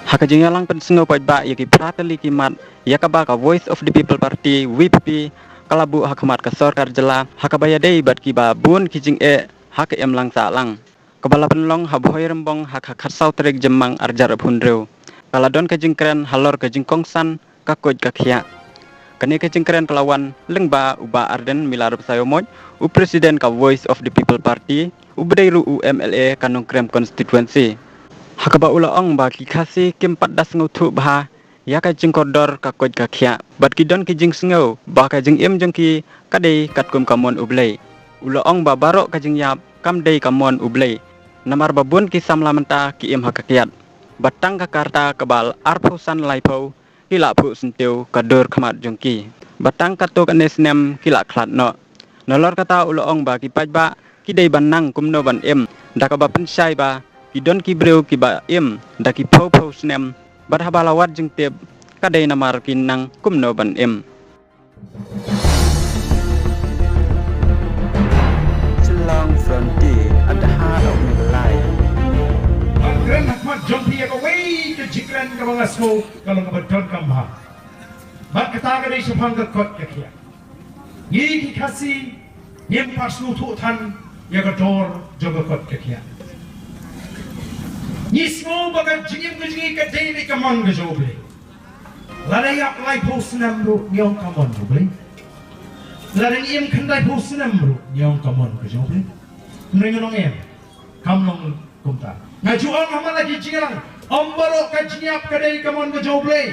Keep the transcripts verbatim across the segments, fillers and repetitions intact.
Ha ka jingïalang pynsngew paidbah ïa ki phra tylli ki mat ïa kaba ka Voice of the People Party, V P P, ka la buh ha khmat ka sorkar jylla, ha kaba ïadei bad kiba bun ki jingeh ha ka imlang sahlang, kaba la pynlong ha Bhoirymbong ha ka khatsaw tarik Jymmang arhajar arphew hynriew. Ka la don ka jingkren halor ka jingkongsan ka koit ka khiah. Kane ka jingkren ka la wan lyngba u Bah Ardent Miller Basaiawmoit, u President ka Voice of the People Party, uba dei ruh u M L A ka Nongkrem Constituency, ha kaba u la ong ba ki Khasi kim pat da sngewthuh bha ïa ka jingkordor ka koit ka khiah, bad ki don ki jingsngew ba ka jingim jong ki ka dei katkum ka mon U Blei. U la ong ba baroh ka jingïap kam dei ka mon U Blei, namar ba bun ki samla mynta ki im ha ka kiad, ba tang ka karta kaba arphew san laiphew ki la phuh syntiew ka dur khmat jong ki, ba tang katto katne snem ki la khlad noh. Nalor kata u la ong ba ki paidbah ki dei ban nang kumno ban im, da kaba pynshai ba ki don ki briew kiba im da ki phew phew snem, bad haba la wad jingtip ka dei namar ki nang kumno ban im. Shillong Frontier, at the heart of Meghalaya. Ban kren ha khmat jong phi ïa kawei ka jingkren kaba nga sngew ka long kaba donkam bha. Bad kata ka dei shaphang ka koit ka khiah. Ngi ki Khasi ngim pat sngewthuh than ïa ka dor jong ka koit ka khiah. Ngi sngew ba ka jingim ka jong ngi ka dei beit ka mon ka jong U Blei. Lada ïap laiphew snem ruh ngi ong ka mon ka jong U Blei. Lada ngi im khyndaiphew snem ruh ngi ong ka mon ka jong U Blei. Hynrei ngan ong em, kam long kumta. Nga ju ong ha man la ki jingïalang, ym baroh ka jingïap ka dei ka mon ka jong U Blei.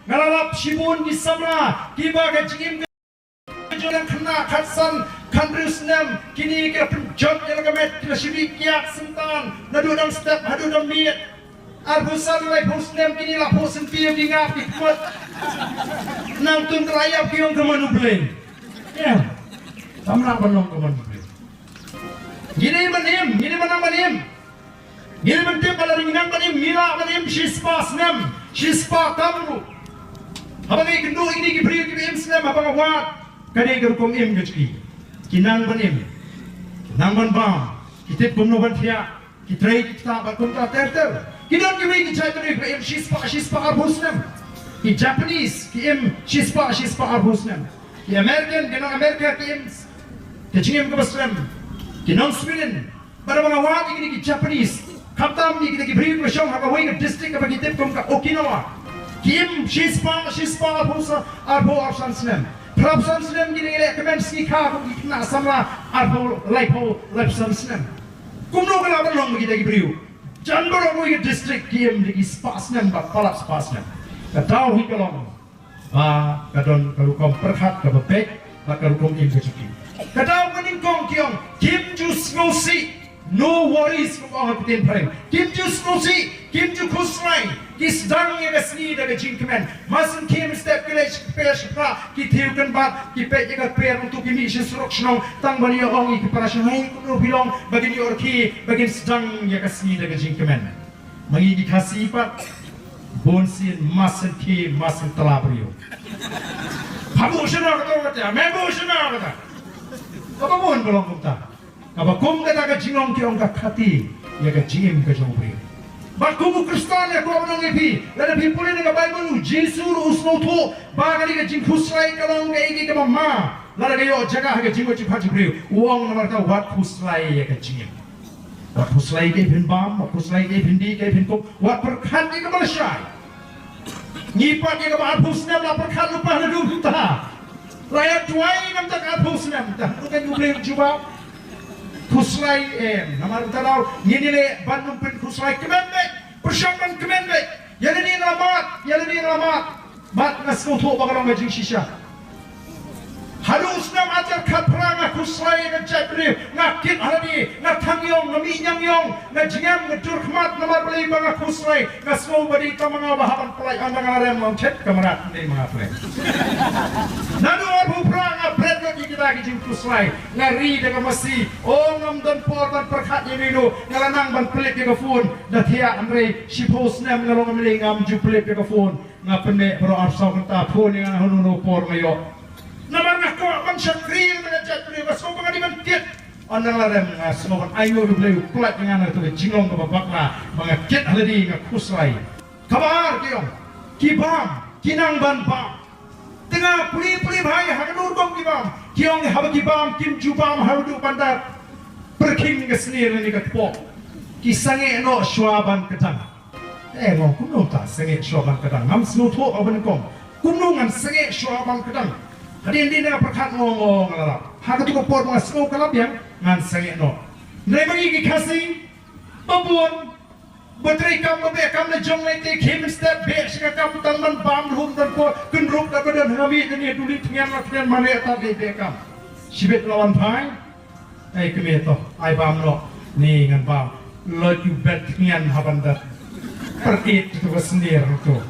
Nga la lap shibun ki samla kiba ka jingim ka jong ngi khynnah khatsan khathynriew snem, kine ki la pynjot ïa la ka met, ki la shim ïa ki ïa ka syntan naduh dang step haduh dang miet. Arphew san laiphew snem kine la phuh syntiew, ki ngap ki khmut. Nangta ka la ïap ki ong ka mon U Blei. Ïa. Tam na ban long ka mon U Blei. Ngi dei ban im, ngi dei ban nang ban im. Ngi dei ban tip ba lada ngi nang ban im, ngi lah ban im shispah snem, shispah tam ruh. Haba ngi kynduh ïa kine ki briew kiba im snem, haba nga wad, ka dei ka rukom im ka jong ki. Ki nang ban im, nang ban bam, ki tip kumno ban thiah, ki trei ki ktah bad kumta ter ter. Ki don kiwei ki jait briew kiba im shispah, shispah arphew snem. Ki Japanese ki im shispah, shispah arphew snem. Ki American, ki nong America ki im ka jingim kaba slem. Ki nong Sweden, bad haba nga wad ïa kine ki Japanese, khamtam ïa kine ki briew kiba shong ha kawei ka district kaba ki tip kum ka Okinawa, ki im shispah, shispah arphew sa, arphew arphew san snem. Phra phew san snem kine ki leh kmen sngi kha kum ki khynnah samla arphew, laiphew, laiphew san snem. Kumno ka lah ban long ba kita ki briew jan baroh kawei ka district ki im da ki spah snem bad palat spah snem? Ka daw hi ka long ba ka don ka rukom pyrkhat kaba beit bad ka rukom im ka jong ki. Ka daw ka nyngkong ki ong kim ju sngewsih, no worries, kum ong ha ktien phareng. Kim ju sngewsih, kim ju khuslai, ki sdang ïa ka sngi da ka jingkmen. Mar syn khie mynstep ki leit sha kper sha phra, ki thiew kynbat, ki peit ïa ka kper, nangta ki mih sha surok shnong tang ban ïa ong ïa ki para shanghai kumno phi long, ba kin ïoh rkhie, ba kin sdang ïa ka sngi da ka jingkmen. Ma ngi ki Khasi pat, bun sien mar syn khie mar syn tla briew. Pha buh shano kata kata, me buh shano kata. Kaba bun ka long kumta. Kaba kum kata ka jinglong ki ong ka khati ïa ka jingim ka jong u briew. Bad kum u Khristan nga kwah ban ong ïa phi, lada phi pule na ka Baibl, u Jisu ruh u sngewthuh ba kane ka jingkhuslai ka long kaei kaei kaba ma. Lada ka ïoh jaka ha ka jingmut jingpyrkhat jong u briew, u ong namar kata wat khuslai ïa ka jingim. Wat khuslai kaei phin bam, wat khuslai kaei phin dih, kaei phin kup, wat pyrkhat ïa kaba lashai. Ngi pat ïa kaba arphew snem la pyrkhat lypa naduh mynta. La ïa duwai namar ka arphew snem, tang tu kan U Blei u jubab. Khuslai em, namar mynta daw ngin ïaleh ban ym pynkhuslai, kmen beit, pyrshang ban kmen beit. Ïa lade la mad, ïa lade la mad. Bad nga sngewthuh ba ka long ka jingshisha. Haduh u snem arhajar khatphra nga khuslai ïa ka jaitbynriew, nga kit ha lade, nga thang ïong, nga mih ñiang ïong, nga jngem, nga dur khmat namar balei ba nga khuslai. Nga sngew ba dei tang ma nga ba hap ban pynlait, ynda nga la rem nga ong, "Chet, kamrat, dei ma nga pynlait." Naduh arphew phra nga bret lut ïa kita ki jingkhuslai, nga ri da ka masi, oh, ngam don por ban pyrkhat ïa mei ruh, nga la nang ban pynlip ïa ka phone, da thiah, hynrei shiphew snem nga long M L A ngam ju pynlip ïa ka phone. Nga pynbeit baroh arphew saw kynta, phone ïa nga hano hano por nga ïoh. Namar nga kwah ban shakri na ka jaitbynriew, nga sngew ba nga dei ban kit. Ynda nga la rem nga sngew ban ainguh ïa U Blei u pynlait ïa nga na kata ka jinglong kaba bakla ba nga kit ha lade, nga khuslai. Kaba ar ki ong, ki bam, ki nang ban bam. Tang pule pule bha ha kano rukom ki bam. Ki ong haba ki bam kim ju bam haduh ban da pyrkhing ka snier ne ka kpoh. Ki sangeh noh shuwa ban kdang. Eh, ngo kumno ta sangeh shuwa ban kdang. Ngam sngewthuh ban kong. Kumno ngan sangeh shuwa ban kdang. Hadien dien nga pyrkhat ngo ngo nga la lap. Ha katu ka por ba nga sngew ka la biang ngan sangeh noh. Hynrei ma ngi ki Khasi ba bun ba trei kam ba beh kam la jong lei te khie mynstep beh sha ka kam tang ban bam lhum don por kynrup da ka don ha mih da ne duli thngan la thngan ma ne ta dei beh kam. Shibit la wan phai. Ai kmie to, ai bam noh. Ni ngan bam. Lot ïu bet thngan ha ban da pyrkit tu ka snier tu.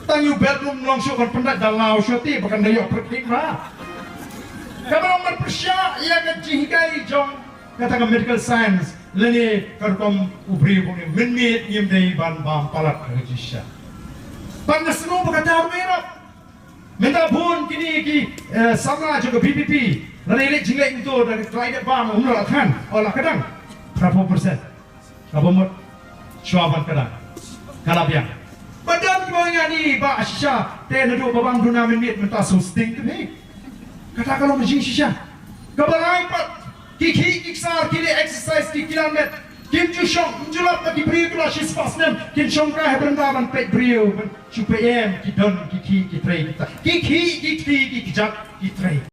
Tang ïu bet lum long shuh ban pyndait da law shuh ti ba kan da ïoh pyrkit ba. Kaba long ban pyrshah ïa ka jinghikai jong kata ka medical science lane ka rukom u briew ba ngi mynmiet ngim dei ban bam palat ha ka jingshisha. Ban nga sngew ba kata ruh ïarap. Mynta bun kine ki eh, samla jong ka V P P lane leit jingleit nto da ka trai da bam um la than o la ka dang. Phra phew percent. Kaba mut shuwa ban ka dang. Ka la biang. Ba dang ki ba nga ni ba shisha te naduh ba bam duna mynmiet mynta so sting te ni. Kata ka long ka jingshisha. Kaba lai pat ki khih ki ksar ki leh exercise ki kylla met. Kim ju shong, kim ju lap ba ki briew ki la shispah snem kin shong kai ha bynta ban peit briew ban shu peit em ki don ki khih ki trei kita. Ki khih ki khih ki kjat ki trei.